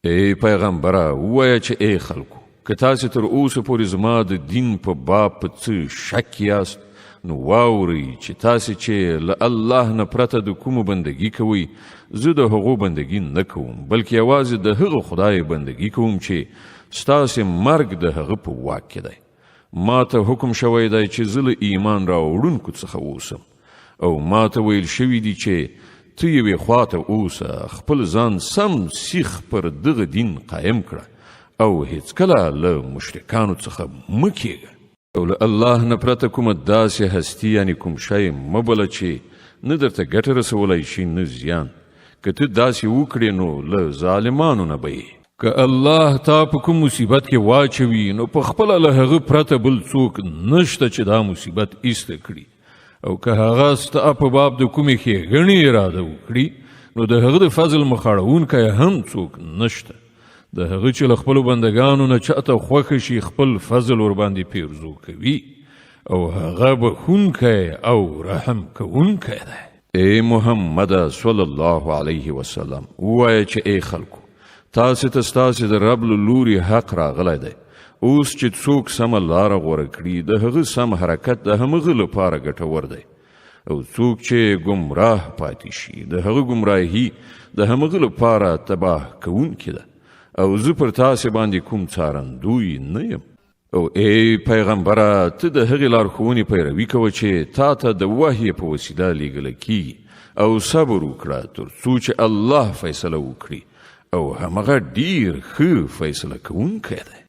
ای پیغمبره، ووایه چې ای خلکو، که تاسې تر اوسه پورې زما د دین په باب په څه شک یاست، نو واورئ چې تاسې چې له الله نه پرته د کومو بندګي کوئ، زه د هغو بندګي نه کوم، بلکې یوازې د هغه خدای بندګي کوم چې ستاسې مرګ د هغه په واک کې دی. ما ته حکم شوی دی چې زه له ایمان راوړونکو څخه اوسم، او ما ته ویل شوي دي چې ته یوې خواته اوسه، خپل ځان سم سیخ پر دغه دین قایم کړه او هیڅکله له مشرکانو څخه مه کیږه. او له الله نه پرته کومه داسې هستي یعنې کوم شی مه بله چې نه درته ګټه رسولای شي نه زیان، که ته داسې وکړې نو له ظالمانو نه به یې. که الله تا په کوم مصیبت کې واچوي نو په خپله له هغه پرته بل څوک نشته چې دا مصیبت ایسته کړي، او که هغه ستا په باب د کومې ښېګڼې اراده وکړي نو د هغه د فضل مخاړونکی هم څوک نشته. د هغه چې له خپلو بندګانو نه چاته خوښ شي خپل فضل ورباندې پیرزو کوي، او هغه بخښونکی او رحم کوونکی دی. ای محمد صلی الله علیه وسلم، ووایه چې ای خلکو، تاسې ته ستاسې د رب له لوري حق راغلی دی. اوس چې څوک سمه لاره غوره کړي د هغه سم حرکت د همغه لپاره ګټور دی، او څوک چې ګمراه پاتې شي د هغه ګمراهي د همغه لپاره تباه کوونکې ده، او زه پر تاسې باندې کوم څارندوی نه یم. او ای پیغمبره، ته د هغې لارښوونې پیروي کوه چې تا ته د وحی په وسیله لیږل کیږي، او صبر وکړه تر څو چې الله فیصله وکړي، او همغه ډیر ښه فیصله کوونکی دی.